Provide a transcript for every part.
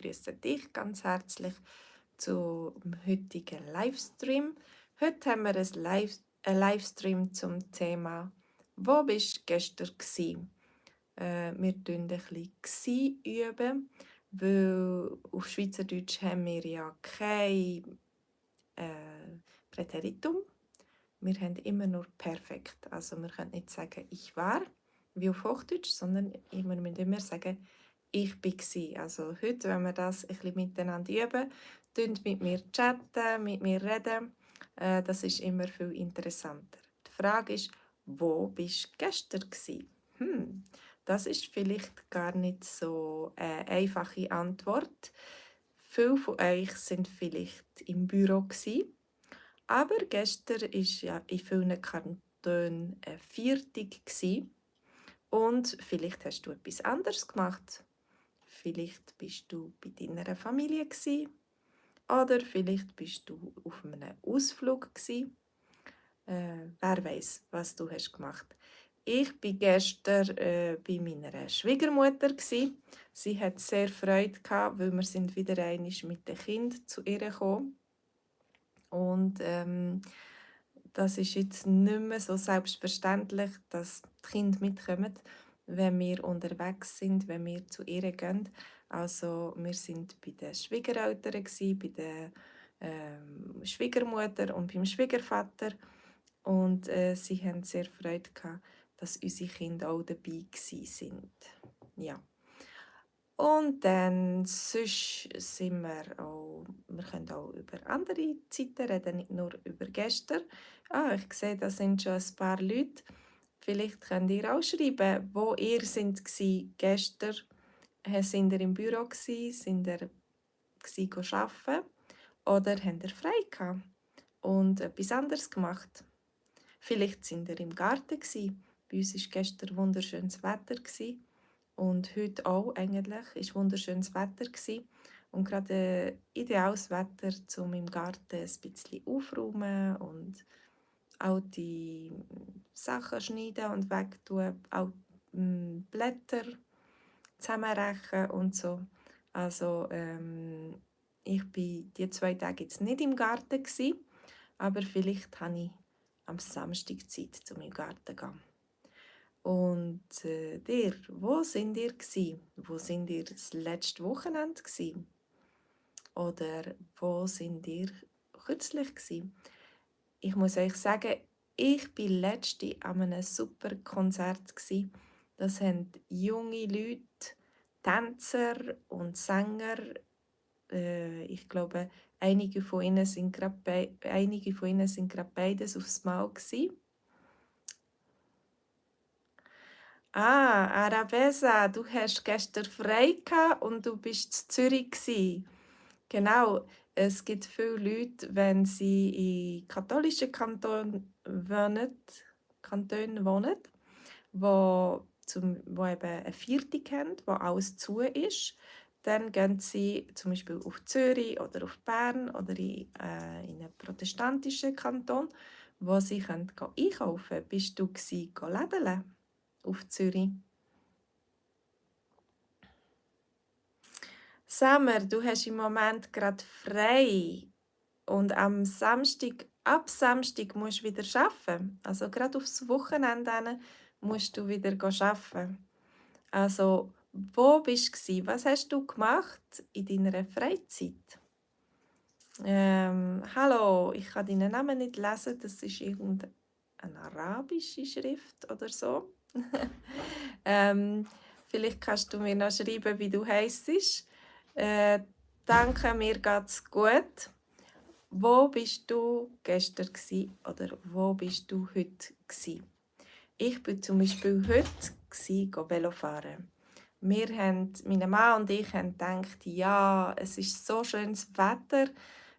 begrüße dich ganz herzlich zum heutigen Livestream. Heute haben wir einen Livestream zum Thema «Wo bist du gestern gsi?» Wir üben ein bisschen «gsi» üben, weil auf Schweizerdeutsch haben wir ja kein Präteritum. Wir haben immer nur perfekt. Also wir können nicht sagen «ich war», wie auf Hochdeutsch, sondern wir müssen immer sagen «ich bin gsi». Also heute, wenn wir das ein bisschen miteinander üben, mit mir chatten, mit mir reden, das ist immer viel interessanter. Die Frage ist, wo bist du gestern gsi? Das ist vielleicht gar nicht so eine einfache Antwort. Viele von euch sind vielleicht im Büro gsi, aber gestern war ja in vielen Kantonen ein Viertag und vielleicht hast du etwas anderes gemacht. Vielleicht bist du bei deiner Familie oder vielleicht bist du auf einem Ausflug. Wer weiß, was du hast gemacht. Ich war gestern bei meiner Schwiegermutter. Sie hat sehr Freude gehabt, weil wir sind wieder einmal mit den Kindern zu ihr gekommen. Und das ist jetzt nicht mehr so selbstverständlich, dass die Kinder mitkommen, wenn wir unterwegs sind, wenn wir zu ihr gehen. Also wir sind bei den Schwiegereltern, bei der Schwiegermutter und beim Schwiegervater. Und sie haben sehr Freude gehabt, dass unsere Kinder auch dabei sind. Ja. Und dann sonst sind wir können auch über andere Zeiten reden, nicht nur über gestern. Ich sehe, da sind schon ein paar Leute. Vielleicht könnt ihr auch schreiben, wo ihr sind gestern. Sind ihr im Büro gsi? Sind ihr arbeiten? Oder habt ihr frei gehabt und etwas anderes gemacht? Vielleicht sind ihr im Garten gsi. Bei uns war gestern wunderschönes Wetter und heute auch eigentlich ist wunderschönes Wetter und gerade ideales Wetter, um im Garten ein bisschen aufräumen und alte Sachen schneiden und wegtun, auch Blätter zusammenrechen und so. Also ich war die 2 Tage jetzt nicht im Garten aber vielleicht habe ich am Samstag Zeit, um in den Garten zu gehen. Und dir, wo sind ihr gsi? Wo sind ihr das letzte Wochenende gsi? Oder wo sind ihr kürzlich gsi? Ich muss euch sagen, ich bin letzte an einem super Konzert gsi. Das haben junge Leute, Tänzer und Sänger. Ich glaube, einige von ihnen sind gerade beides aufs Mal gsi. Arabesa, du hast gestern frei gehabt und du bist in Zürich gsi. Genau, es gibt viele Leute, wenn sie in katholischen Kantonen wohnen, wo eben eine Viertig haben, wo alles zu ist, dann gehen sie zum Beispiel auf Zürich oder auf Bern oder in einen protestantischen Kanton, wo sie einkaufen können. Bist du lädeln auf Zürich? Samer, du hast im Moment gerade frei und ab Samstag musst du wieder arbeiten. Also gerade aufs Wochenende hin musst du wieder arbeiten. Also, wo bist du? Was hast du gemacht in deiner Freizeit? Hallo, ich kann deinen Namen nicht lesen, das ist irgendeine arabische Schrift oder so. ähm, Vielleicht kannst du mir noch schreiben, wie du heisst. Danke, mir geht's gut. Wo bist du gestern oder wo bist du heute gsi? Ich bin zum Beispiel heute Velofahren. Meine Mann und ich haben gedacht, ja, es ist so schönes Wetter.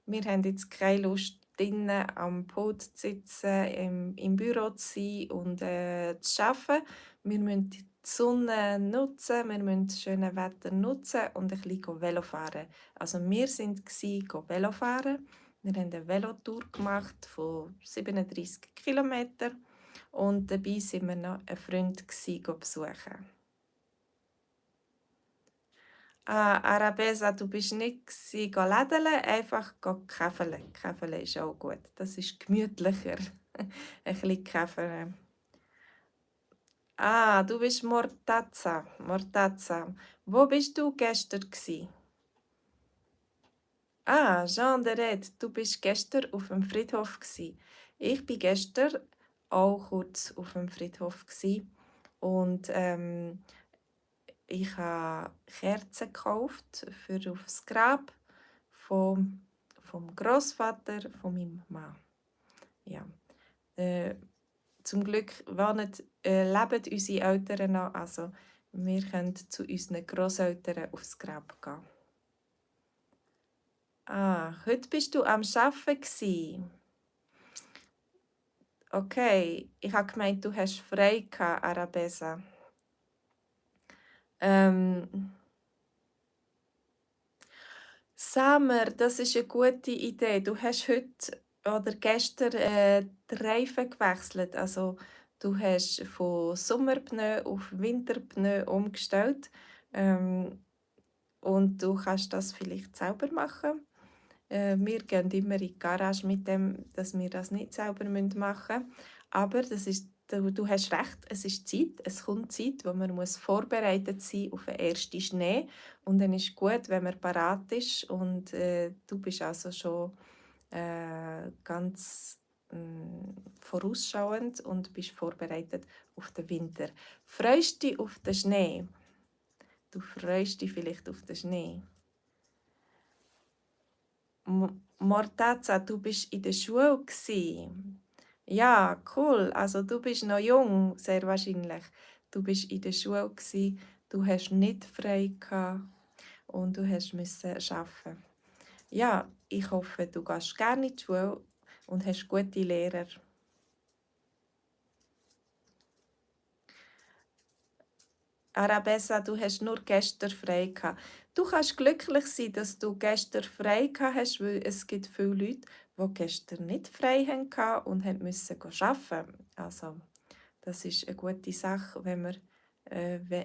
Wir haben jetzt keine Lust, drinnen am Pult zu sitzen, im Büro zu sein und zu arbeiten. Wir müssen die Sonne nutzen, wir müssen das schöne Wetter nutzen und ein bisschen Velo fahren. Also wir sind Velo fahren. Wir haben eine Velotour gemacht von 37 Kilometern und dabei sind wir noch einen Freund besuchen. Ah, Arabesa, du bist nicht gsi lädeln, einfach käfeln. Käfeln ist auch gut. Das ist gemütlicher. Ein bisschen käfeln. Ah, du bist Mortazza. Mortazza. Wo bist du gestern gsi? Ah, Jean de Red, du bist gestern auf dem Friedhof gsi. Ich bin gestern auch kurz auf dem Friedhof gsi und ich habe Kerzen gekauft für aufs Grab vom Großvater von meinem Mann. Ja. Äh, zum Glück leben unsere Eltern noch, also wir können zu unseren Großeltern aufs Grab gehen. Ah, heute bist du am Arbeiten gsi. Okay, ich habe gemeint, du hast frei gehabt, Arabesa. Ähm, Summer, das ist eine gute Idee. Du hast heute oder gestern die Reifen gewechselt. Also du hast von Sommerpneu auf Winterpneu umgestellt. Ähm, und du kannst das vielleicht selber machen. Wir gehen immer in die Garage mit dem, dass wir das nicht selber machen müssen. Aber du hast recht, es ist Zeit, es kommt Zeit, wo man muss vorbereitet sein auf den ersten Schnee. Und dann ist gut, wenn man parat ist und du bist also schon ganz vorausschauend und bist vorbereitet auf den Winter. Freust du dich auf den Schnee? Du freust dich vielleicht auf den Schnee. Mortazza, du bist in der Schule gsi. Ja, cool. Also du bist noch jung, sehr wahrscheinlich. Du bist in der Schule gsi, du hast nicht frei gehabt und du hast müssen arbeiten. Ja, ich hoffe, du gehst gerne in die Schule und hast gute Lehrer. Arabella, du hast nur gestern frei gehabt. Du kannst glücklich sein, dass du gestern frei gehabt hast, weil es gibt viele Leute, die gestern nicht frei hatten und mussten arbeiten. Also, das ist eine gute Sache, wenn man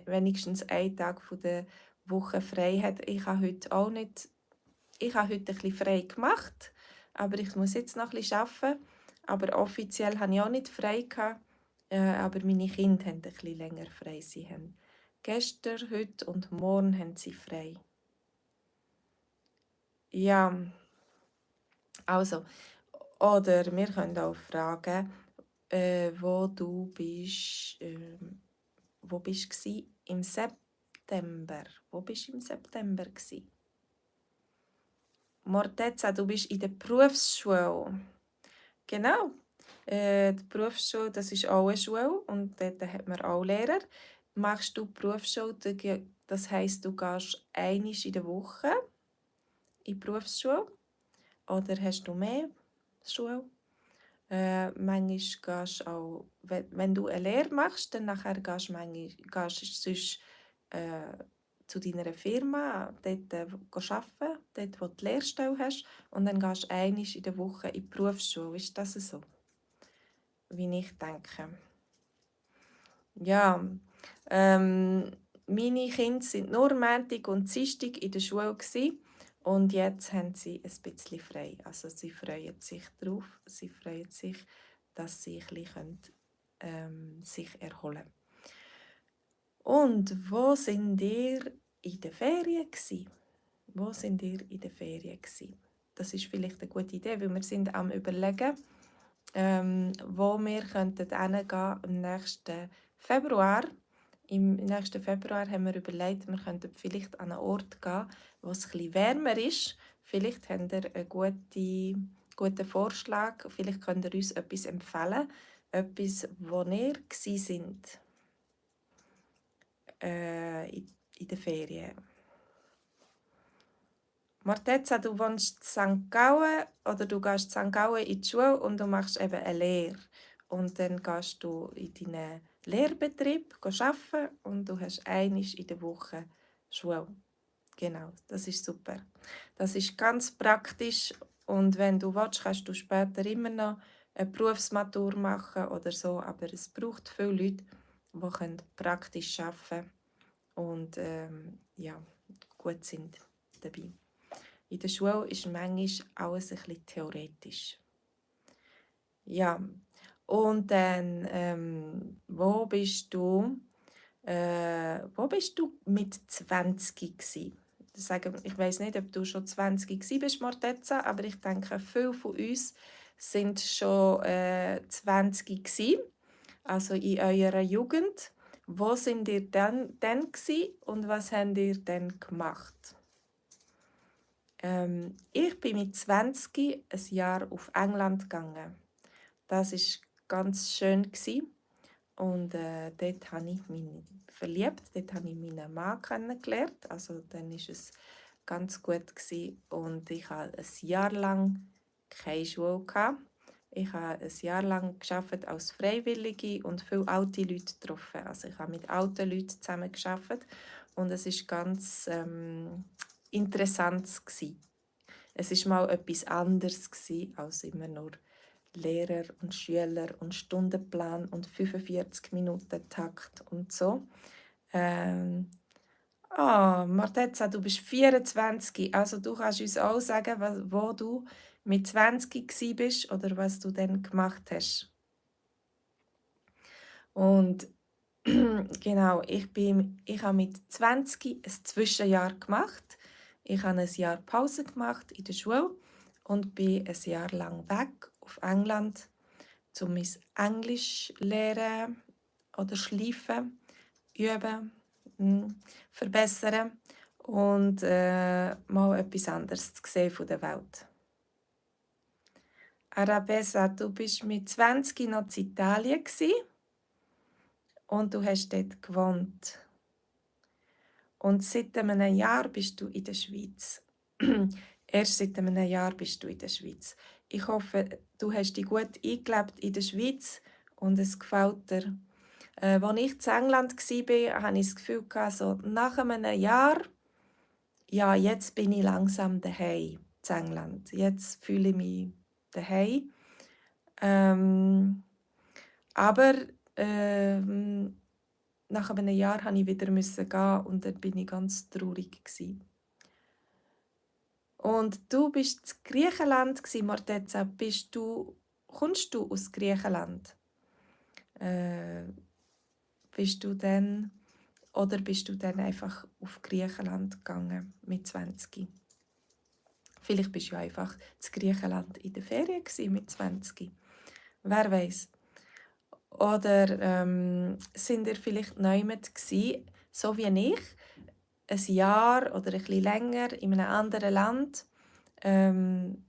wenigstens einen Tag von der Woche frei hat. Ich habe heute auch nicht, ich habe heute ein bisschen frei gemacht, aber ich muss jetzt noch ein bisschen arbeiten. Aber offiziell habe ich auch nicht frei gehabt, aber meine Kinder haben ein bisschen länger frei. Sie haben gestern, heute und morgen haben sie frei. Ja, also, oder wir können auch fragen, wo du bist, wo bist gsi im September? Wo bist du im September gsi? Morteza, du bist in der Berufsschule. Genau. Die Berufsschule, das ist auch eine Schule und dort hat man auch Lehrer. Machst du Berufsschule, das heisst, du gehst einmal in der Woche in die Berufsschule oder hast du mehr Schule? Manchmal gehst du auch, wenn du eine Lehre machst, dann nachher gehst du sonst äh, zu deiner Firma, dort arbeiten, dort wo du die Lehrstelle hast und dann gehst du einmal in der Woche in die Berufsschule. Ist das so, wie ich denke? Ja, meine Kinder sind nur Montag und Dienstag in der Schule gewesen, und jetzt haben sie ein bisschen frei. Also sie freuen sich darauf, sie freuen sich, dass sie ein bisschen, sich erholen können. Und wo sind ihr in der Ferien gewesen? Wo sind ihr in der Ferien gewesen? Das ist vielleicht eine gute Idee, weil wir sind am Überlegen, wo wir könnten hingehen im nächsten Februar. Im nächsten Februar haben wir überlegt, wir könnten vielleicht an einen Ort gehen, wo es etwas wärmer ist. Vielleicht habt ihr einen guten Vorschlag. Vielleicht könnt ihr uns etwas empfehlen. Etwas, wo ihr sind in den Ferien. Marteza, du wohnst in St. Gallen oder du gehst in St. Gallen in die Schule und du machst eben eine Lehre. Und dann gehst du in deinen Lehrbetrieb arbeiten und du hast einmal in der Woche Schule. Genau, das ist super. Das ist ganz praktisch und wenn du willst, kannst du später immer noch eine Berufsmatur machen oder so, aber es braucht viele Leute, die praktisch arbeiten können und ja, gut sind dabei. In der Schule ist manchmal alles ein bisschen theoretisch. Ja, und dann, wo bist du mit 20 gsi? Ich weiß nicht, ob du schon 20 gsi bist, Morteza, aber ich denke, viele von uns sind schon 20 gsi, also in eurer Jugend. Wo sind ihr dann gsi und was habt ihr dann gemacht? Ich bin mit 20 ein Jahr auf England gegangen. Das war ganz schön gsi. Und dort habe ich mich verliebt, dort habe ich meinen Mann kennengelernt. Also dann war es ganz gut gewesen. Und ich hatte ein Jahr lang keine Schule gehabt. Ich habe ein Jahr lang gearbeitet als Freiwillige und viele alte Leute getroffen. Also ich habe mit alten Leuten zusammen gearbeitet und es war ganz interessant gewesen. Es war mal etwas anderes gewesen, als immer nur Lehrer und Schüler und Stundenplan und 45 Minuten Takt und so. Marteza, du bist 24, also du kannst uns auch sagen, wo du mit 20 gsi bist oder was du dann gemacht hast. Und genau, ich habe mit 20 ein Zwischenjahr gemacht. Ich habe ein Jahr Pause gemacht in der Schule und bin ein Jahr lang weg auf England, um mein Englisch lernen oder schleifen, üben, verbessern und mal etwas anderes zu sehen von der Welt. Arabella, du bist mit 20 noch in Italien und du hast dort gewohnt. Und seit einem Jahr bist du in der Schweiz. Erst seit einem Jahr bist du in der Schweiz. Ich hoffe, du hast dich gut eingelebt in der Schweiz und es gefällt dir. Als ich in England war, hatte ich das Gefühl, so nach einem Jahr, ja, jetzt bin ich langsam daheim in England. Jetzt fühle ich mich daheim. Aber nach einem Jahr musste ich wieder gehen und dann war ich ganz traurig. Und du bist in Griechenland, Morteza. Kommst du aus Griechenland? Bist du dann einfach auf Griechenland gegangen mit 20? Vielleicht bist du ja einfach in Griechenland in der Ferien mit 20. Wer weiß? Oder sind ihr vielleicht niemand gsi, so wie ich, ein Jahr oder ein bisschen länger in einem anderen Land an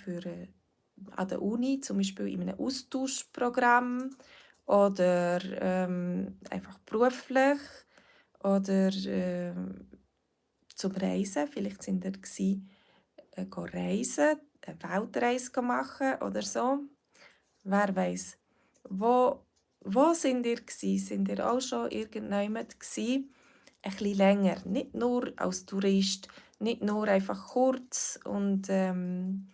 der Uni, zum Beispiel in einem Austauschprogramm oder einfach beruflich oder zum Reisen. Vielleicht sind ihr reisen, eine Weltreise machen oder so. Wer weiß? Wo sind ihr gsi? Sind ihr auch schon irgendjemand gsi? Ein bisschen länger, nicht nur als Tourist, nicht nur einfach kurz und an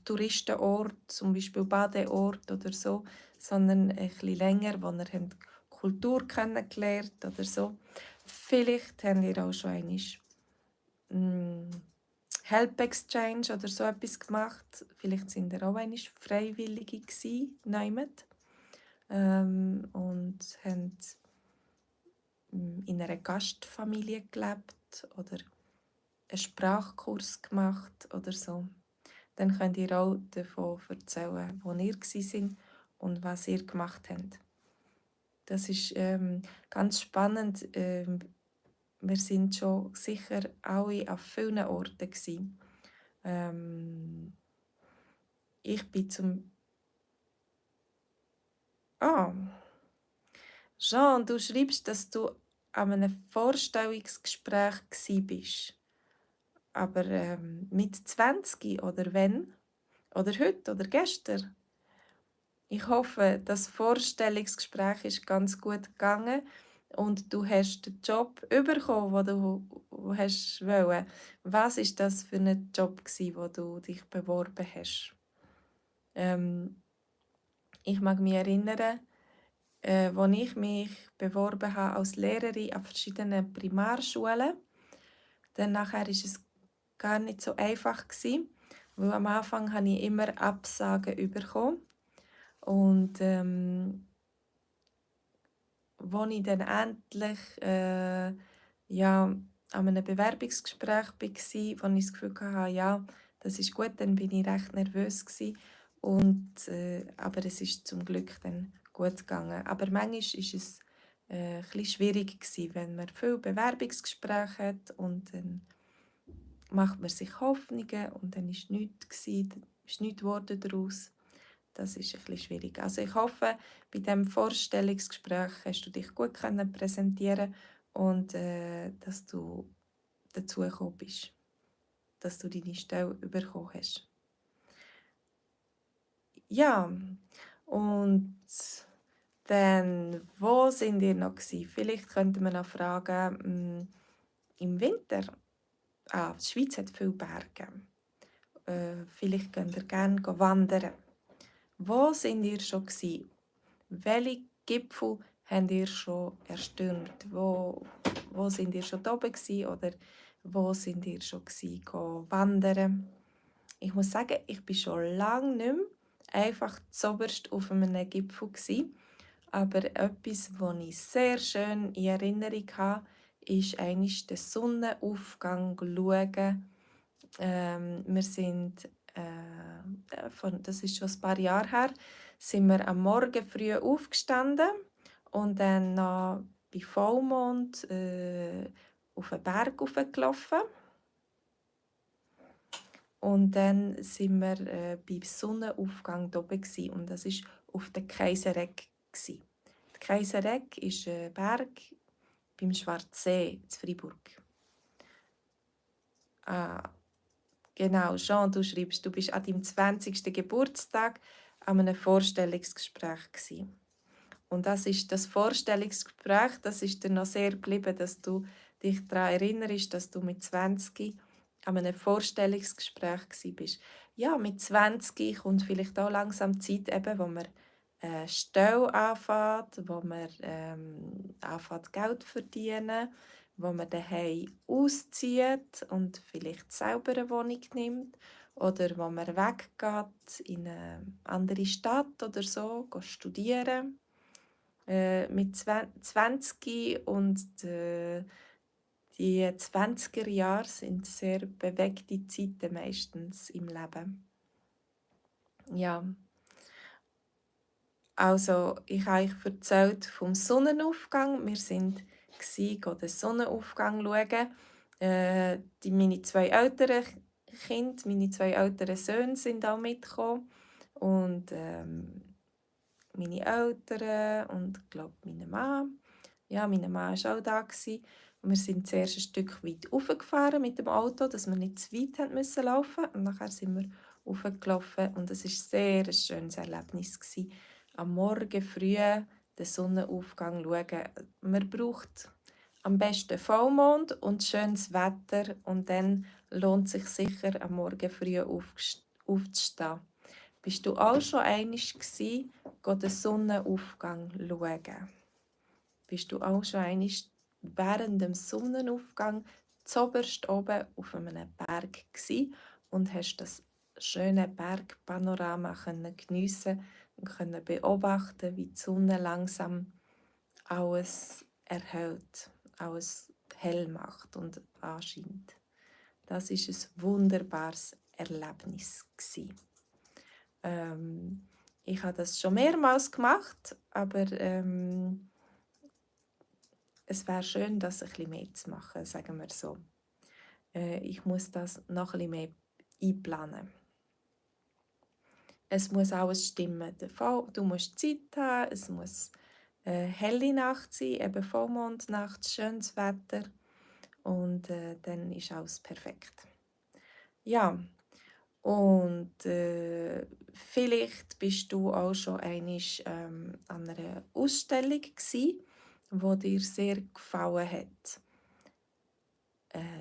Touristenort, zum Beispiel Badeort oder so, sondern ein bisschen länger, wo ihr die Kultur kennengelernt oder so. Vielleicht habt ihr auch schon einmal Help Exchange oder so etwas gemacht. Vielleicht sind ihr auch einmal Freiwillige gsi, und haben in einer Gastfamilie gelebt oder einen Sprachkurs gemacht oder so. Dann könnt ihr auch davon erzählen, wo ihr seid und was ihr gemacht habt. Das ist ganz spannend. Wir sind schon sicher alle an vielen Orten gewesen. Ich bin zum... Jean, du schreibst, dass du an einem Vorstellungsgespräch bist. Aber mit 20 oder wenn? Oder heute oder gestern? Ich hoffe, das Vorstellungsgespräch ist ganz gut gegangen und du hast den Job bekommen, den du wolltest. Was war das für ein Job, wo du dich beworben hast? Ich mag mich erinnern, als ich mich beworben habe als Lehrerin an verschiedenen Primarschulen. Dann nachher war es gar nicht so einfach, weil am Anfang habe ich immer Absagen bekommen. Und als ich dann endlich ja, an einem Bewerbungsgespräch war, wo ich das Gefühl hatte, ja, das ist gut, dann bin ich recht nervös gewesen. Aber es ist zum Glück dann gut gegangen. Aber manchmal war es ein bisschen schwierig gewesen, wenn man viele Bewerbungsgespräche hat und dann macht man sich Hoffnungen und dann ist nichts gewesen, ist nichts geworden daraus. Das ist ein bisschen schwierig. Also ich hoffe, bei diesem Vorstellungsgespräch hast du dich gut können präsentieren und dass du dazu gekommen bist, dass du deine Stelle bekommen hast. Ja, und dann, wo sind ihr noch gewesen? Vielleicht könnte man noch fragen, im Winter, die Schweiz hat viele Berge. Vielleicht könnt ihr gerne wandern. Wo sind ihr schon gewesen? Welche Gipfel habt ihr schon erstürmt? Wo sind ihr schon oben gewesen, oder wo sind ihr schon gewesen, wandern? Ich muss sagen, ich bin schon lange nicht mehr einfach zuoberst auf einem Gipfel gewesen. Aber etwas, das ich sehr schön in Erinnerung habe, ist einmal den Sonnenaufgang schauen. Wir sind, das ist schon ein paar Jahre her, sind wir am Morgen früh aufgestanden und dann noch bei Vollmond auf den Berg hochgelaufen. Und dann sind wir beim Sonnenaufgang oben gewesen, und das war auf der Kaiseregg. Der Kaiseregg ist ein Berg beim Schwarzsee in Freiburg. Ah, genau, Jean, du schreibst, du bist an deinem 20. Geburtstag an einem Vorstellungsgespräch gewesen. Und das ist das Vorstellungsgespräch, das ist dir noch sehr geblieben, dass du dich daran erinnerst, dass du mit 20 an einem Vorstellungsgespräch gewesen bist. Ja, mit 20 kommt vielleicht auch langsam die Zeit, eben, wo man Stelle anfängt, wo man anfängt Geld zu verdienen, wo man daheim auszieht und vielleicht selber eine Wohnung nimmt oder wo man weggeht in eine andere Stadt oder so, geht studieren. Mit 20 und die 20er Jahre sind sehr bewegte Zeiten meistens im Leben. Ja, also ich habe euch erzählt vom Sonnenaufgang. Wir sind den Sonnenaufgang schauen. Meine zwei älteren Kinder, meine zwei älteren Söhne sind auch mitgekommen. Und meine Eltern und ich glaube meine Mann. Ja, meine Mann war auch da. Und wir sind zuerst ein Stück weit hochgefahren mit dem Auto, dass wir nicht zu weit laufen mussten. Und nachher sind wir hochgelaufen und es war sehr ein schönes Erlebnis. Am Morgen früh den Sonnenaufgang schauen. Man braucht am besten Vollmond und schönes Wetter und dann lohnt es sich sicher, am Morgen früh aufzustehen. Bist du auch schon einmal gsi, den Sonnenaufgang schauen? Bist du auch schon einmal während dem Sonnenaufgang zuoberst oben auf einem Berg gsi und hast das schöne Bergpanorama geniessen und können beobachten, wie die Sonne langsam alles erhält, alles hell macht und anscheint. Das ist ein wunderbares Erlebnis gsi. Ich habe das schon mehrmals gemacht, aber es wäre schön, das ein bisschen mehr zu machen, sagen wir so. Ich muss das noch ein bisschen mehr einplanen. Es muss alles stimmen. Du musst Zeit haben, es muss helle Nacht sein, eben Vollmondnacht, schönes Wetter und dann ist alles perfekt. Ja, und vielleicht bist du auch schon einmal an einer Ausstellung gsi, wo dir sehr gefallen hat.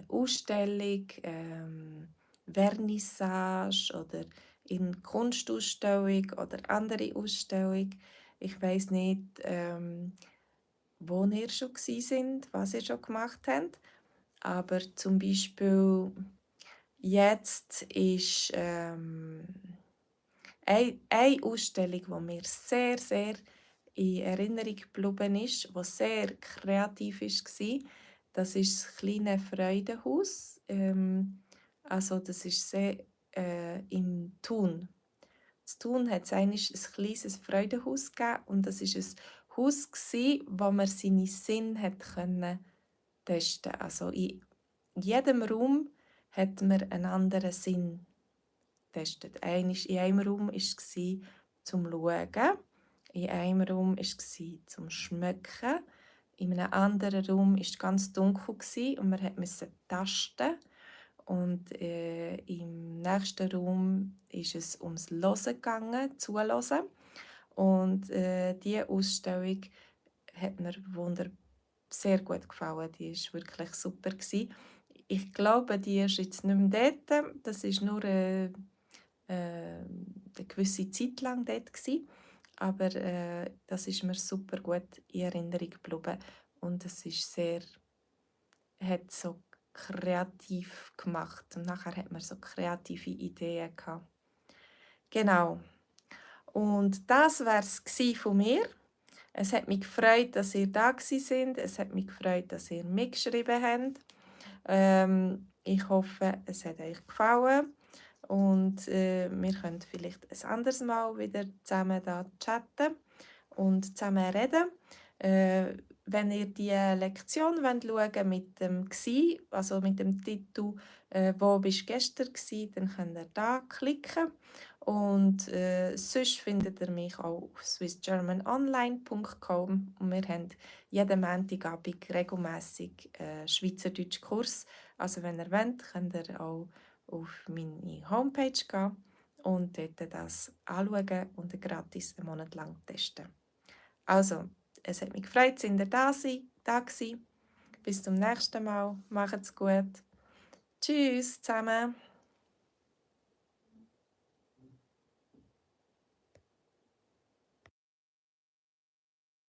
Ausstellung, Vernissage oder in Kunstausstellung oder andere Ausstellung. Ich weiß nicht, wo ihr schon gsi sind, was ihr schon gemacht habt, aber zum Beispiel jetzt ist, eine Ausstellung, die mir sehr, sehr in Erinnerung geblieben ist, die sehr kreativ war, das ist das kleine Freudenhaus. Also das ist sehr, in Thun. In Thun hat es einmal ein kleines Freudenhaus gegeben und das war ein Haus, wo man seine Sinne hat können testen. Also in jedem Raum hat man einen anderen Sinn getestet. In einem Raum war es zum Schauen, in einem Raum war es zum Schmecken, in einem anderen Raum war es ganz dunkel und man musste tasten. Und im nächsten Raum ist es ums Hören gegangen, Zuhören. Und diese Ausstellung hat mir sehr gut gefallen. Die war wirklich super. Ich glaube, die ist jetzt nicht mehr dort. Das ist nur eine gewisse Zeit lang dort gewesen. Aber das ist mir super gut in Erinnerung geblieben. Und es ist sehr, hat so kreativ gemacht. Und nachher hat man so kreative Ideen gehabt. Genau. Und das war es von mir. Es hat mich gefreut, dass ihr da sind. Es hat mich gefreut, dass ihr mitgeschrieben habt. Ich hoffe, es hat euch gefallen. Und wir können vielleicht ein anderes Mal wieder zusammen da chatten und zusammen reden. Wenn ihr die Lektion schauen mit dem «Gsi», also mit dem Titel «Wo bist du gestern gsi?», dann könnt ihr da klicken. Und sonst findet ihr mich auch auf swissgermanonline.com und wir haben jeden Montagabend regelmässig Schweizerdeutsch-Kurs. Also wenn ihr wollt, könnt ihr auch auf meine Homepage gehen und dort das anschauen und gratis einen Monat lang testen. Also, es hat mich gefreut, dass ihr da gewesen. Bis zum nächsten Mal. Macht's gut. Tschüss zusammen.